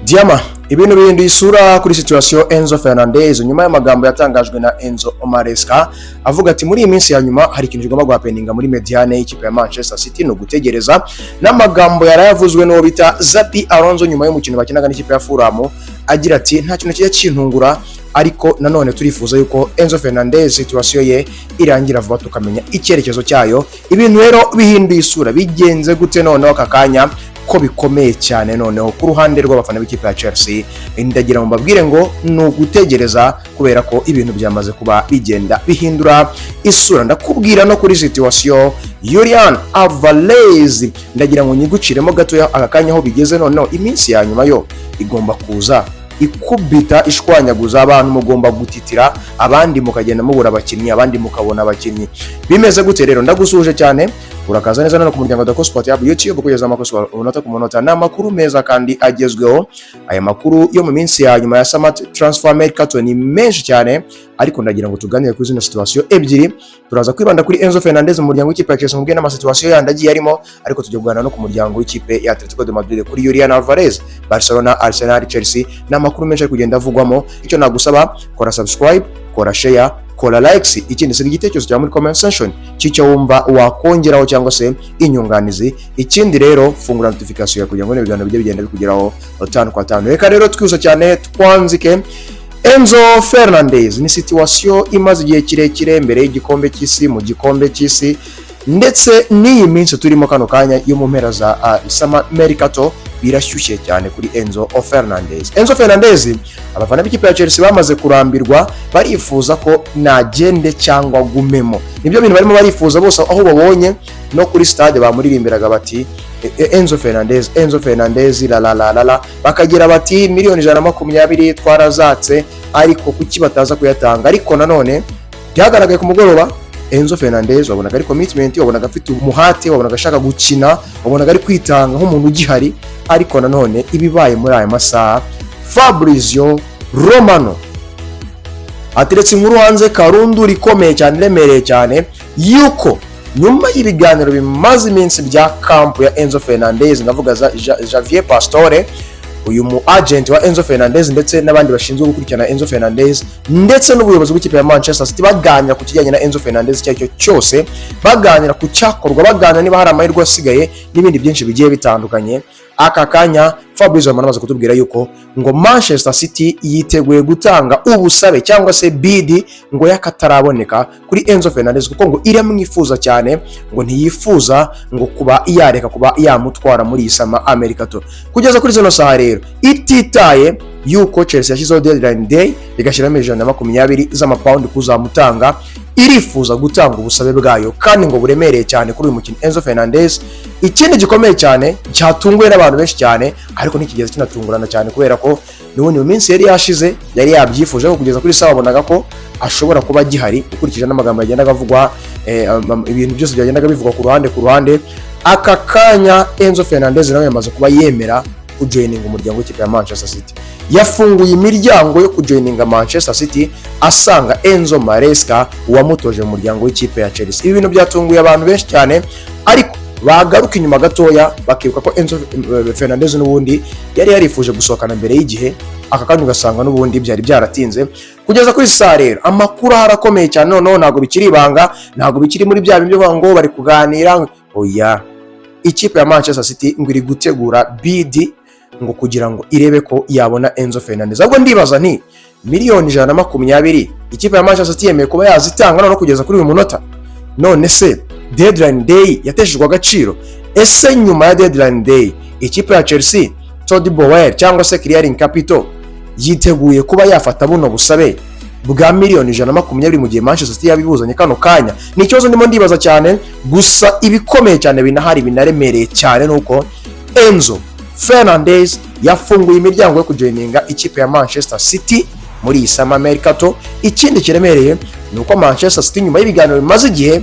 Diama, ibintu bihinduye isura kuri situation Enzo Fernandez nyuma y'amagambo yatangajwe na Enzo Maresca, avuga ati muri iyi minsi ya nyuma hari ikintu kigomba guhappeninga muri médiane y'ikipe ya Manchester City, ni ugutegereza. N'amagambo yarayavuzwe n'uwo bita Xabi Alonso nyuma y'umukino bakinaga n'ikipe ya Fulham, agira ati nta kintu kijya kintungura, ariko nanone turifuza yuko Enzo Fernandez situation ye irangira vuba, tukamenya icyerekezo cyayo. Ibintu rero bihinduye isura. Bigenze gute noneho aka kanya ko bikomeye cyane? Noneho ku ruhande rw'abafana b'ikipe ya Chelsea, ndagira ngo mbabwire ngo ni ugutegereza, kubera ko ibintu byamaze kuba bigenda bihindura isura. Ndakubwira no kuri situation Julian Alvarez, ndagira ngo nyiguciremo gatoya aka kanya aho bigeze. Noneho iminsi ya nyuma yo igomba kuza ikubita ishwanyaguza abantu, mugomba gutitira, abandi mukagenda mubura abakinnyi, abandi mukabona abakinnyi. Bimeze gute rero? Ndagusuhuje cyane, urakaza neza none ku muryango Dako Sport Hub YouTube, kugeza amakuru umunota ku munota. Ni amakuru meza kandi agezweho. Aya makuru yo mu minsi ya nyuma ya summer transfer mercato ni menshi cyane, ariko ndagira ngo tuganire kuri zino situation ebyiri. Turaza kwibanda kuri Enzo Fernandez mu muryango w'ikipe ya Chelsea, mubwiye n'ama situation yandi agiye arimo, ariko tujya kuganira no ku muryango w'ikipe ya Atletico de Madrid kuri Julian Alvarez, Barcelona, Arsenal, Chelsea. Ni amakuru menshi ari kugenda avugwamo. Icyo nagusaba, kora subscribe, kora share, kora likes. Ikindi, siga igitekerezo cyawe muri comment section cy'icyo wumva wakongeraho cyangwa se inyunganizi. Ikindi rero, fungura notification yawe kugira ngo ibiganiro bijye bigenda bikugeraho tanu kwa tanu. Reka rero twihuse cyane twanzike. Enzo Fernandez ni situation imaze igihe kirekire, mbere y'igikombe cy'isi, mu gikombe cy'isi, ndetse n'iyi minsi turimo kano kanya yo mu mpera za summer mercato. Birashyushye cyane kuri Enzo Fernandez. Enzo Fernandez, abafana b'ikipe ya Chelsea bamaze kurambirwa, barifuza ko nagende cyangwa gumemo. Nibyo bintu barimo barifuza bose. Aho babonye no kuri stade bamuririmbiraga bati "Enzo Fernandez, Enzo Fernandez, la la la la la", bakagira bati miliyoni 120 twarazatse, ariko kuki bataza kuyatanga? Ariko nanone byagaragaye ku mugoroba, Enzo Fernandez wabonaga ari commitment, wabonaga afite umuhate, wabonaga ashaka gukina, wabonaga ari kwitanga nk'umuntu ugihari. Ariko nanone ibibaye muri aya masaha, Fabrizio Romano ateretse inkuru hanze karundura ikomeye cyane, iremereye cyane, yuko nyuma y'ibiganiro bimaze iminsi bya camp ya Enzo Fernandez, ndavuga za Javier Pastore, uyu mu agent wa Enzo Fernandez, ndetse n'abandi bashinzwe gukurikirana Enzo Fernandez, ndetse n'ubuyobozi bw'ikipe ya Manchester City, baganira ku kijyanye na Enzo Fernandez icyo ari cyo cyose, baganira ku cyakorwa, baganira niba hari amahirwe asigaye n'ibindi byinshi bigiye bitandukanye. Aka kanya Fabrizio Romano amaze kutubwira yuko ngo Manchester City yiteguye gutanga ubusabe cyangwa se bid ngo y'akataraboneka kuri Enzo Fernandez, kuko ngo iramwifuza cyane, ngo ntiyifuza ngo kuba yareka kuba yamutwara muri iyi summer mercato. Kugeza kuri zino saha rero, ititaye yuko Chelsea yashyizeho deadline day igashyiramo 120 z'amapawundi kuzamutanga, irifuza gutanga ubusabe bwayo kandi ngo buremereye cyane kuri uyu mukinnyi Enzo Fernandez. Ikindi gikomeye cyane cyatunguye n'abantu benshi cyane, ariko ntikigeze kinatungurana cyane, kubera ko n'ubundi mu minsi yari yashize yari yabyifuje, ko kugeza kuri sawa wabonaga ko ashobora kuba agihari, ukurikije n'amagambo yagendaga avugwa, ibintu byose byagendaga bivugwa ku ruhande ku ruhande. Aka kanya Enzo Fernandez nawe yamaze kuba yemera kujoininga umuryango w'ikipe ya Manchester City. Yafunguye imiryango yo kujoininga Manchester City, asanga Enzo Maresca wamutoje mu muryango w'ikipe ya Chelsea. Ibi bintu byatunguye abantu benshi cyane, ariko bagaruka inyuma gatoya bakibuka ko Enzo Fernandez n'ubundi yari yarifuje gusohokana mbere y'igihe. Aka kanya ugasanga n'ubundi byari byaratinze. Kugeza kuri saa rero amakuru ahari akomeye cyane, noneho ntabwo bikiri ibanga, ntabwo bikiri muri bya bindi byo ngo bari kuganira. Oya, ikipe ya Manchester City ngo iri gutegura bid ngo kugira ngo irebe ko yabona Enzo Fernandez. Ahubwo ndibaza nti miliyoni 120 ikipe ya Manchester City yemeye kuba yazitanga noneho kugeza kuri uyu munota? None se deadline day yateshejwe agaciro? Ese nyuma ya deadline day ikipe ya Chelsea, Todd Boehly cyangwa se Clearing Capital, yiteguye kuba yafata buno busabe bwa miliyoni 120 mu gihe Manchester City yabibuzanye kano kanya? Ni ikibazo ndimo ndibaza cyane. Gusa ibikomeye cyane binahari binaremereye cyane nuko Enzo Fernandez yafunguye imiryango yo kujoininga ikipe ya Manchester City muri iyi summer mercato. Ikindi kiremereye ni uko Manchester City nyuma y'ibiganiro bimaze igihe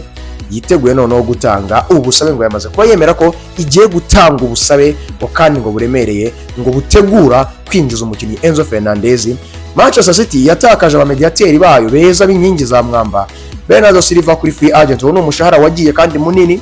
yiteguye noneho gutanga ubusabe, ngo yamaze kuba yemera ko igiye gutanga ubusabe ngo kandi ngo buremereye, ngo butegura kwinjiza umukinnyi Enzo Fernandez. Manchester City yatakaje abamediateri bayo beza b'inkingi za mwamba, Bernardo Silva kuri free agent, uwo ni umushahara wagiye kandi munini.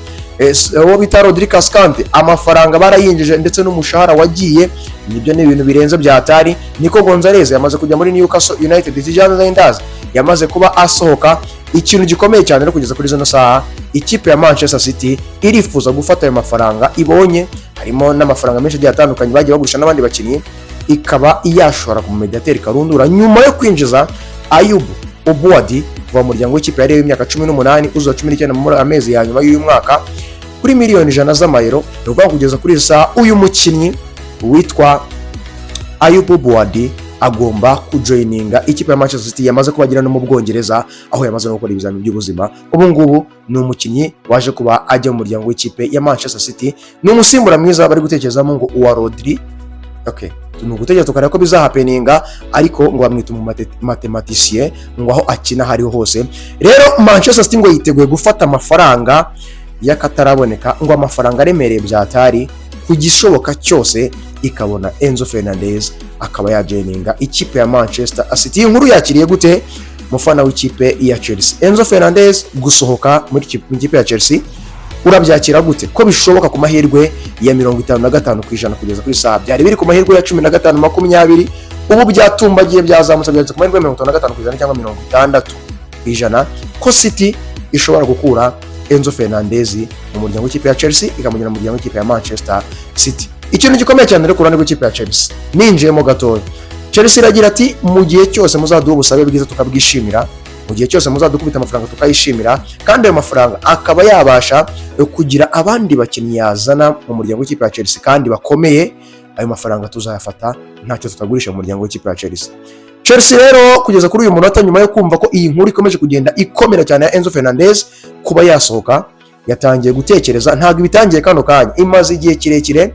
Uwo bita Rodri Cascante, amafaranga barayinjije ndetse n'umushahara wagiye, nibyo ni ibintu birenze bya hatari. Nico Gonzalez yamaze kujya muri Newcastle United, Tijjani Reijnders yamaze kuba asohoka. Ikintu gikomeye cyane no kugeza kuri zino saha, ikipe ya Manchester City irifuza gufata ayo mafaranga ibonye, harimo n'amafaranga menshi agiye atandukanye bagiye bagurisha n'abandi bakinnyi, ikaba yashora ku mediateri karundura nyuma yo kwinjiza Ayyoub Bouaddi kuva mu muryango w'ikipe yari y'imyaka 18, uzuza 19 muri amezi ya nyuma y'uyu mwaka, kuri miliyoni 100 z'amayero. Ni ukuvuga kugeza kuri iyi saha uyu mukinnyi witwa Ayyoub Bouaddi agomba kujoininga ikipe ya Manchester City. Yamaze kubagira no mu Bwongereza, aho yamaze no gukora ibizamini by'ubuzima. Ubu ngubu ni umukinnyi waje kuba ajya mu muryango w'ikipe ya Manchester City, ni umusimbura mwiza bari gutekerezamo ngo uwa Rodri. Okay, ni ugutegereza tukareba ko bizahappeninga, ariko ngo bamwita umumathématicien, ngo aho akina hariho hose. Rero Manchester City ngo yiteguye gufata amafaranga y'akataraboneka, ngo amafaranga aremereye byatari ku gishoboka cyose ikabona Enzo Fernandez akaba yajoininga ikipe ya Manchester City. Iyi nkuru yakiriye gute, mufana w'ikipe ya Chelsea? Enzo Fernandez gusohoka muri ikipe ya Chelsea urabyakira gute, ko bishoboka ku mahirwe ya 55% kugeza kuri saha? Byari biri ku mahirwe ya 15, 20, ubu byatumbagiye, byazamutse, byageze ku mahirwe ya 55% cyangwa 60% ko City ishobora gukura Enzo Fernandez mu muryango w'ikipe ya Chelsea ikamujyana mu muryango w'ikipe ya Manchester City. Ikintu gikomeye cyane rero ku ruhande rw'ikipe ya Chelsea, ninjiyemo gatoya, Chelsea iragira ati: "Mu gihe cyose muzaduha ubusabe bwiza tukabwishimira, mu gihe cyose muzadukubita amafaranga tukayishimira, kandi ayo mafaranga akaba yabasha kugira abandi bakinnyi yazana mu muryango w'ikipe ya Chelsea kandi bakomeye, ayo mafaranga tuzayafata, ntacyo tutagurisha mu muryango w'ikipe ya Chelsea." Chelsea rero kugeza kuri uyu munota, nyuma yo kumva ko iyi nkuru ikomeje kugenda ikomera cyane ya Enzo Fernandez kuba yasohoka, yatangiye gutekereza. Ntabwo ibitangiye kano kanya, imaze igihe kirekire.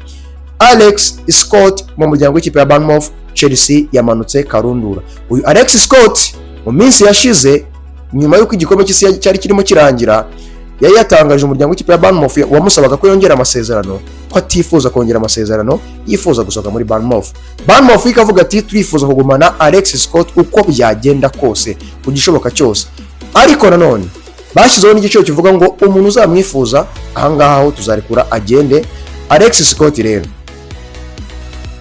Alex Scott mu muryango w'ikipe ya Bournemouth, Chelsea yamanutse karundura. Uyu Alex Scott mu minsi yashize, nyuma y'uko igikombe cy'isi cyari kirimo kirangira, yari yatangaje umuryango w'ikipe ya Bournemouth wamusabaga ko yongera amasezerano ko atifuza kongera amasezerano, yifuza gusohoka muri Bournemouth. Bournemouth ikavuga ati: "Turifuza kugumana Alex Scott uko byagenda kose, ku gishoboka cyose." Ariko nanone bashyizeho n'igiciro kivuga ngo umuntu uzamwifuza ahangaha ho tuzarekura agende. Alex Scott rero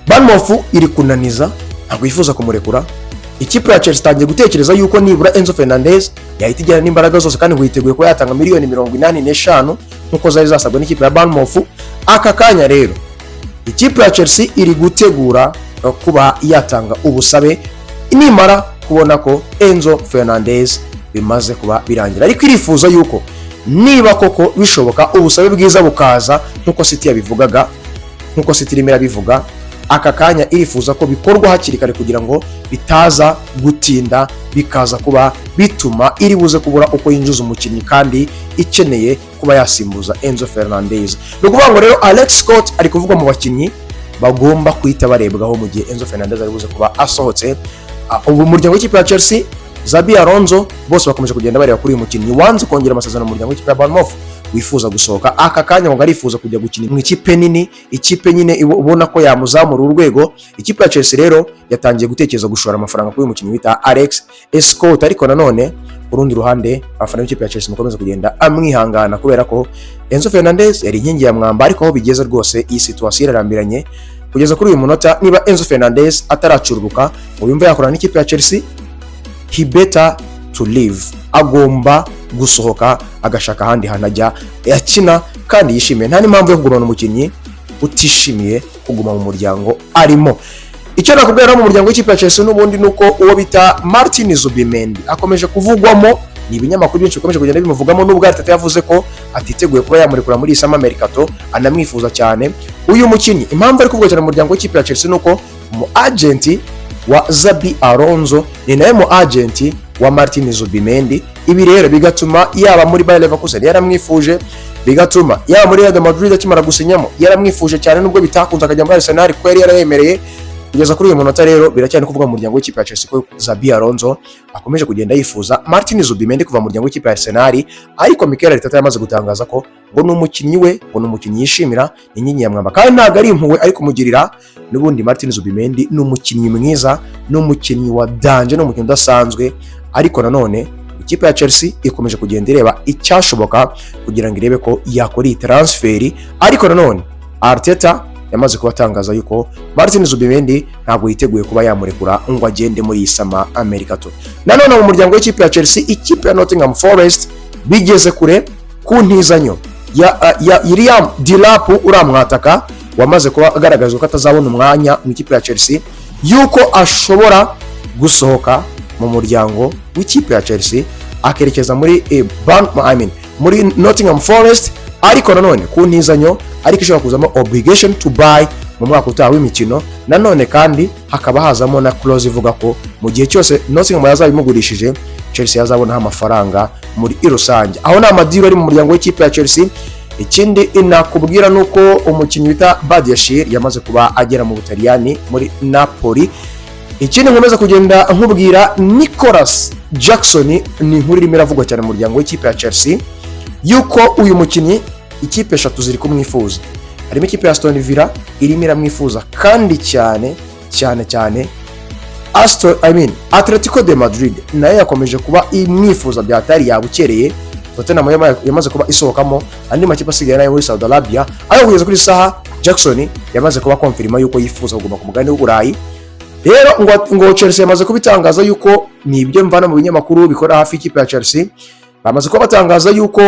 Bournemouth iri kunaniza, ntabwo yifuza kumurekura. Ikipe ya Chelsea itangiye gutekereza yuko nibura Enzo Fernandez yahita ijyana n'imbaraga zose, kandi ngo yiteguye kuba yatanga miliyoni 85 nk'uko zari zasabwa n'ikipe ya Bournemouth. Aka kanya rero ikipe ya Chelsea iri gutegura kuba yatanga ubusabe nimara kubona ko Enzo Fernandez bimaze kuba birangira, ariko irifuza yuko niba koko bishoboka ubusabe bwiza bukaza nk'uko City yabivugaga, nk'uko City irimo irabivuga aka kanya, irifuza ko bikorwa hakiri kare kugira ngo bitaza gutinda, bikaza kuba bituma iri buze kubura uko yinjiza umukinnyi kandi ikeneye kuba yasimbuza Enzo Fernandez. Ni ukuvuga ngo rero Alex Scott ari kuvugwa mu bakinnyi bagomba guhita barebwaho mu gihe Enzo Fernandez ari buze kuba asohotse. Ubu umuryango w'ikipe ya Chelsea, Xabi Alonso, bose bakomeje kugenda bareba kuri uyu mukinnyi wanze kongera amasezerano mu muryango w'ikipe ya Bournemouth, wifuza gusohoka aka kanya, ngo arifuza kujya gukina mu ikipe nini, ikipe nyine ubona ko yamuzamura urwego. Ikipe ya Chelsea rero yatangiye gutekereza gushora amafaranga kuri uyu mukinnyi wita Alex Scott. Ariko nanone ku rundi ruhande, abafana b'ikipe ya Chelsea mukomeza kugenda amwihangana, kubera ko Enzo Fernandez yari inkingi ya mwamba. Ariko aho bigeze rwose, iyi situation irarambiranye. Kugeza kuri uyu munota, niba Enzo Fernandez ataracururuka ngo yumve yakorana n'ikipe ya Chelsea, he better to leave, agomba gusohoka agashaka ahandi hantu ajya akina kandi yishimiye. Nta n'impamvu yo kugumana umukinnyi utishimiye kuguma mu muryango arimo. Icyo nakubwira rero mu muryango w'ikipe ya Chelsea n'ubundi ni uko uwo bita Martin Zubimendi akomeje kuvugwamo, ni ibinyamakuru byinshi bikomeje kugenda bimuvugamo, nubwo Arteta yavuze ko atiteguye kuba yamurekura muri iyi summer mercato, anamwifuza cyane uyu mukinnyi. Impamvu ari kuvugwa cyane mu muryango w'ikipe ya Chelsea ni uko umu agent wa Xabi Alonso ni nawe mu agent wa Martin Zubimendi. Ibi rero bigatuma yaba muri Bayer Leverkusen yaramwifuje, bigatuma yaba muri Real Madrid akimara gusinyamo yaramwifuje cyane, nubwo bitakunze akajya muri Arsenal kuko yari yarayemereye. Kugeza kuri uyu munota rero biracyari kuvuga mu muryango w'ikipe ya Chelsea ko Xabi Alonso akomeje kugenda yifuza Martin Zubimendi kuva mu muryango w'ikipe ya Arsenal. Ariko Mikel Arteta yamaze gutangaza ko ngo ni umukinnyi we, ngo ni umukinnyi yishimira, ni inkingi ya mwamba, kandi ntabwo ari impuhwe ari kumugirira. N'ubundi Martin Zubimendi ni umukinnyi mwiza, ni umukinnyi wa danger, ni umukinnyi udasanzwe. Ariko nanone ikipe ya Chelsea iracyari gutekereza ku mafaranga. Ikipe ya Chelsea ikomeje kugenda ireba icyashoboka kugira ngo irebe ko yakora iyi transfer. Ariko nanone Arteta yamaze kuba atangaza yuko Martin Zubimendi ntabwo yiteguye kuba yamurekura ngo agende muri iyi summer mercato. Nanone mu muryango w'ikipe ya Chelsea, ikipe ya Nottingham Forest bigeze kure ku ntizanyo ya Liam Delap, uriya mwataka wamaze kuba agaragazwa ko atazabona umwanya mu ikipe ya Chelsea, yuko ashobora gusohoka mu muryango w'ikipe ya Chelsea akerekeza muri I mean, muri Nottingham Forest, ariko nanone ku ntizanyo, ariko ishobora kuzamo obligation to buy mu mwaka utaha w'imikino. Nanone kandi hakaba hazamo na clause ivuga ko mu gihe cyose Nottingham yazabimugurishije, Chelsea yazabonaho amafaranga muri rusange. Aho ni ama deal ari mu muryango w'ikipe ya Chelsea. Ikindi nakubwira ni uko umukinnyi bita Badiashile yamaze kuba agera mu Butaliyani muri Napoli. Ikindi nkomeza kugenda nkubwira, Nicolas Jackson, ni inkuru irimo iravugwa cyane mu muryango w'ikipe ya Chelsea, yuko uyu mukinnyi ikipe eshatu ziri kumwifuza. Harimo ikipe ya Aston Villa irimo iramwifuza kandi cyane cyane cyane. Aston, I mean, Atletico de Madrid nayo yakomeje kuba imwifuza byatari yabukereye. Tottenham yamaze kuba isohokamo, andi makipe asigaye nayo muri Saudi Arabia. Ariko kugeza kuri saha Jackson yamaze kuba confirma yuko yifuza kuguma ku mugabane w'Uburayi. Rero ngo Chelsea yamaze kubitangaza yuko, ni ibyo mvana mu binyamakuru bikora hafi y'ikipe ya Chelsea, bamaze kuba batangaza yuko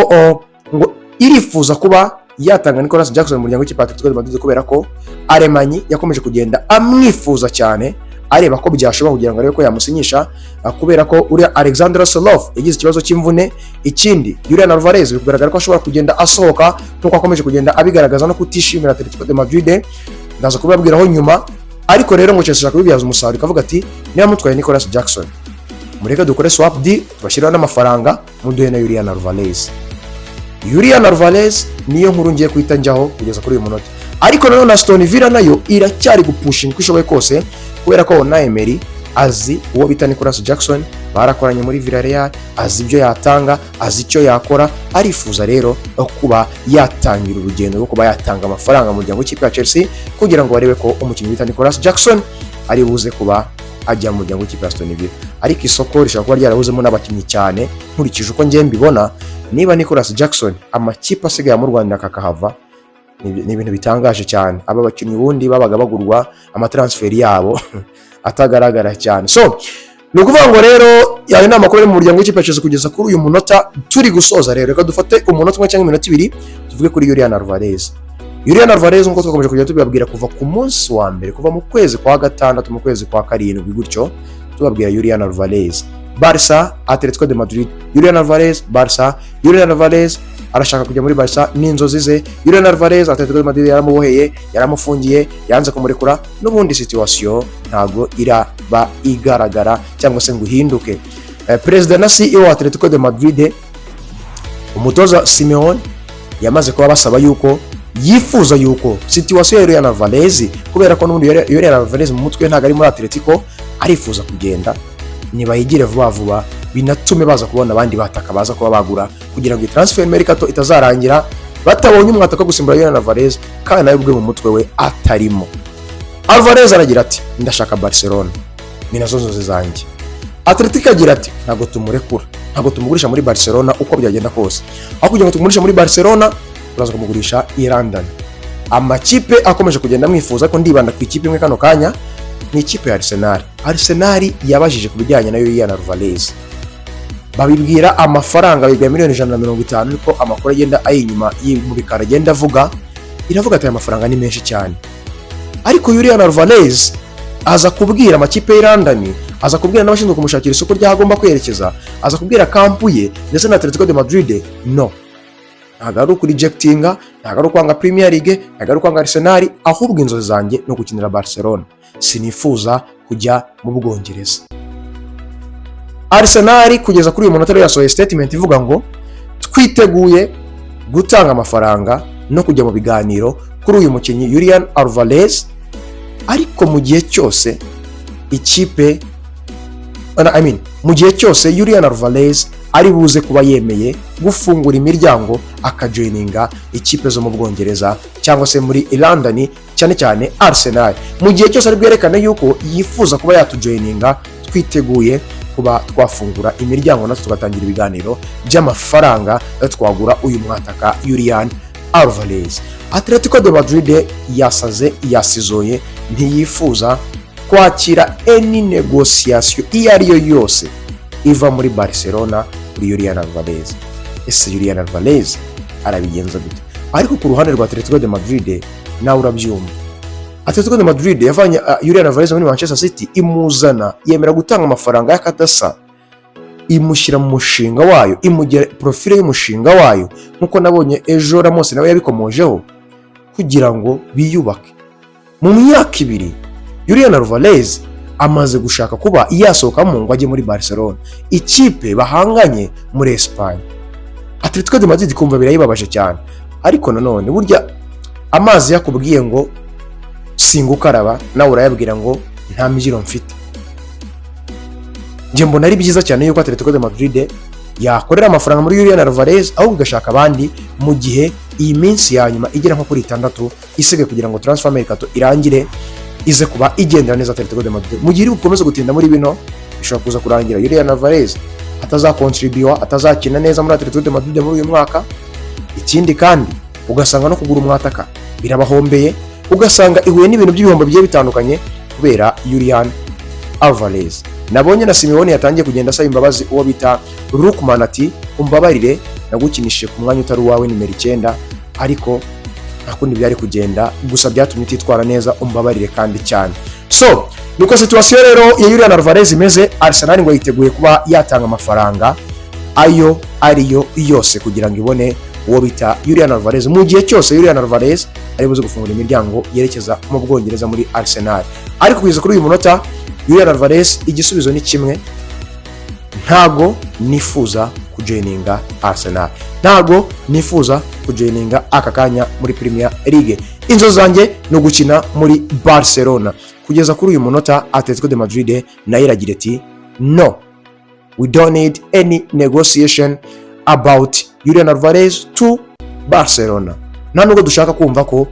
ngo irifuza kuba yatanga Nicolas Jackson mu muryango w'ikipe ya Atletico de Madrid, kubera ko Alemany yakomeje kugenda amwifuza cyane, areba ko byashoboka kugira ngo arebe ko yamusinyisha, kubera ko uriya Alexander Sorloth yagize ikibazo cy'imvune. Ikindi, Julian Alvarez bigaragara ko ashobora kugenda asohoka nk'uko akomeje kugenda abigaragaza no kutishimira Atletico de Madrid. Ndaza kubabwiraho nyuma. Ariko rero ngo Chelsea ishaka kubibyaza umusaruro, ikavuga ati: "Niba mutwaye Nicolas Jackson, mureke dukore swap deal, tubashyiraho n'amafaranga, muduhe na Julian Alvarez." Julian Alvarez niyo nkuru ngiye guhita njyaho kugeza kuri uyu munota. Ariko nanone Aston Villa nayo iracyari gupushinga uko ishoboye kose, kubera ko Unai Emery azi uwo bita Nicolas Jackson, barakoranye muri Villarreal, azi ibyo yatanga, azi icyo yakora. Arifuza rero kuba yatangira urugendo rwo kuba yatanga amafaranga mu muryango w'ikipe ya Chelsea kugira ngo barebe ko umukinnyi bita Nicolas Jackson ari buze kuba ajya mu muryango w'ikipe ya Aston Villa. Ariko isoko rishobora kuba ryarabuzemo n'abakinnyi cyane. Nkurikije uko ngiye mbibona, niba Nicolas Jackson amakipe asigaye mu Rwanda kakahava, ni ibintu bitangaje cyane. Aba bakinnyi ubundi babaga bagurwa ama transfer yabo atagaragara cyane. So ni ukuvuga ngo rero ayo ni amakuru ari mu muryango w'ikipe ya Chelsea kugeza kuri uyu munota turi gusoza. Rero reka dufate umunota umwe cyangwa iminota 2 tuvuge kuri Julian Alvarez. Julian Alvarez, nk'uko twakomeje kugenda tubibabwira kuva ku munsi wa mbere, kuva mu kwezi kwa gatandatu, mu kwezi kwa karindwi gutyo, tubabwira Julian Alvarez, Barca, Atletico de Madrid, Julian Alvarez, Barca, Julian Alvarez arashaka kujya muri Barca n'inzozi ze. Julian Alvarez, Atletico de Madrid yaramuboheye, yaramufungiye, yanze kumurekura. N'ubundi situation ntabwo iraba igaragara cyangwa se ngo ihinduke. Perezida na CEO wa Atletico de Madrid, umutoza Simeone, yamaze kuba basaba yuko yifuza yuko situation ya Julian Alvarez, kubera ko n'ubundi Julian Alvarez mu mutwe ntabwo ari muri Atletico, arifuza kugenda, nibayigire vuba vuba, binatume baza kubona abandi bataka baza kuba bagura, kugira ngo iyi transfer mercato itazarangira batabonye umwataka wo gusimbura Julian Alvarez, kandi nawe ubwe mu mutwe we atarimo. Alvarez aragira ati: "Ndashaka Barcelona, ni nazo nzozi zanjye." Atletico agira ati: "Ntabwo tumurekura, ntabwo tumugurisha muri Barcelona uko byagenda kose. Aho kugira ngo tumugurishe muri Barcelona, turaza kumugurisha i London." Amakipe akomeje kugenda amwifuza, ariko ndibanda ku ikipe imwe kano kanya, ni ikipe ya Arsenal. Arsenal yabajije ku bijyanye na Julian Alvarez, babibwira amafaranga, babibwira miliyoni 150, ariko amakuru agenda ari inyuma mu bikari agenda avuga, iravuga ati: "Aya mafaranga ni menshi cyane." Ariko Julian Alvarez aza kubwira amakipe y'i London, aza kubwira n'abashinzwe kumushakira isoko ry'aho agomba kwerekeza, aza kubwira camp ye ndetse na Atletico de Madrid: "No, ntabwo ari ukurejectinga, ntabwo ari ukwanga Premier League, ntabwo ari ukwanga Arsenal, ahubwo inzozi zanjye ni ugukinira Barcelona, sinifuza kujya mu Bwongereza." Arsenal kugeza kuri uyu munota rero yasohoye statement ivuga ngo: "Twiteguye gutanga amafaranga no kujya mu biganiro kuri uyu mukinnyi Julian Alvarez, ariko mu gihe cyose ikipe, I mean, mu gihe cyose Julian Alvarez ari buze kuba yemeye gufungura imiryango akajoininga ikipe zo mu Bwongereza cyangwa se muri London, cyane cyane Arsenal. Mu gihe cyose ari bwerekane yuko yifuza kuba yatujoininga, twiteguye Kuba twafungura imiryango natwe tugatangira ibiganiro by'amafaranga, twagura uyu mwataka Julian Alvarez. Atletico de Madrid yasaze, yasizoye, ntiyifuza kwakira any negotiation iyo ari yo yose iva muri Barcelona kuri Julian Alvarez. Ese Julian Alvarez arabigenza gute? Ariko ku ruhande rwa Atletico de Madrid, nawe urabyumva, Atletico de Madrid yavanye Julian Alvarez muri Manchester City, imuzana, yemera gutanga amafaranga y'akadasa, imushyira mu mushinga wayo, imugira profile y'umushinga wayo, nk'uko nabonye ejo Ramos nawe yabikomojeho, kugira ngo biyubake mu myaka 2. Julian Alvarez amaze gushaka kuba yasohokamo ngo ajye muri Barcelona, ikipe bahanganye muri Espagne. Atletico de Madrid kumva birayibabaje cyane, ariko nanone burya amazi yakubwiye ngo singukaraba, nawe urayabwira ngo nta mbyiro mfite. Njye mbona ari byiza cyane yuko Atletico de Madrid yakorera amafaranga muri Julian Alvarez, ahubwo igashaka abandi mu gihe iyi minsi ya nyuma igera nko kuri 6 isigaye kugira ngo transfer mercato irangire, ize kuba igendera neza Atletico de Madrid. Mu gihe iri bukomeze gutinda muri bino, bishobora kuza kurangira Julian Alvarez atazakontribuwa, atazakina neza muri Atletico de Madrid muri uyu mwaka. Ikindi kandi, ugasanga no kugura umwataka birabahombeye, ugasanga ihuye n'ibintu by'ibihombo bigiye bitandukanye kubera Julian Alvarez. Nabonye na Simeone yatangiye kugenda asaba imbabazi uwo bita Lookman, ati: "Umbabarire, nagukinishije ku mwanya utari uwawe, nimero 9, ariko nta kundi byari kugenda, gusa byatumye utitwara neza, umbabarire kandi cyane." So nuko situation rero ya Julian Alvarez imeze. Arsenal ngo yiteguye kuba yatanga amafaranga ayo ariyo yose kugira ngo ibone uwo bita Julian Alvarez, mu gihe cyose Julian Alvarez ari buze gufungura imiryango yerekeza mu Bwongereza muri Arsenal. Ariko kugeza kuri uyu munota, Julian Alvarez igisubizo ni kimwe: "Ntago nifuza kujoininga Arsenal, ntago nifuza kujoininga aka kanya muri Premier League, inzozi zanjye ni ugukina muri Barcelona." Kugeza kuri uyu munota, Atletico de Madrid nayo iragira iti: "No, we don't need any negotiation about Julian Alvarez to Barcelona. Nta nubwo dushaka kumva ko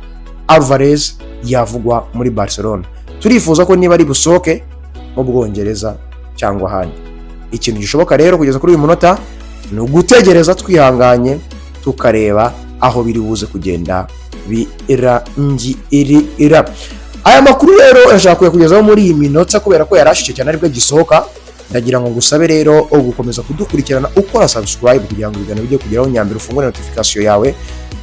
Alvarez yavugwa muri Barcelona. Turifuza ko niba ari busohoke mu Bwongereza cyangwa ahandi." Ikintu gishoboka rero kugeza kuri uyu munota ni ugutegereza twihanganye, tukareba aho biri buze kugenda birangirira. Aya makuru rero yashaka kuyakugezaho muri iyi minota kubera ko yari ashyushye cyane, aribwo agisohoka. Ndagira ngo ngusabe rero gukomeza kudukurikirana, ukora subscribe kugira ngo ibiganiro bijye kugeraho nyambere, ufungure notification yawe,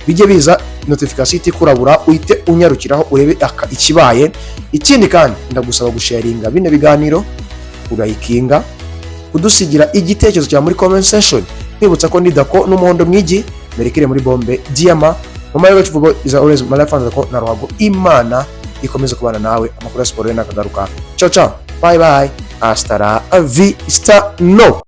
bijye biza notification ihite ikurabura, uhite unyarukiraho urebe ikibaye. Ikindi kandi, ndagusaba gusharinga bino biganiro, urayikinga, kudusigira igitekerezo cyawe muri comment section. Nkwibutsa ko ndi Dako n'umuhondo mwigi merekere muri bombe diyama mu mayo gacu is always my life and na ruhago. Imana ikomeze kubana nawe. Amakuru ya siporo nakagaruka. Ciao ciao, bye bye, hasta la vista. No.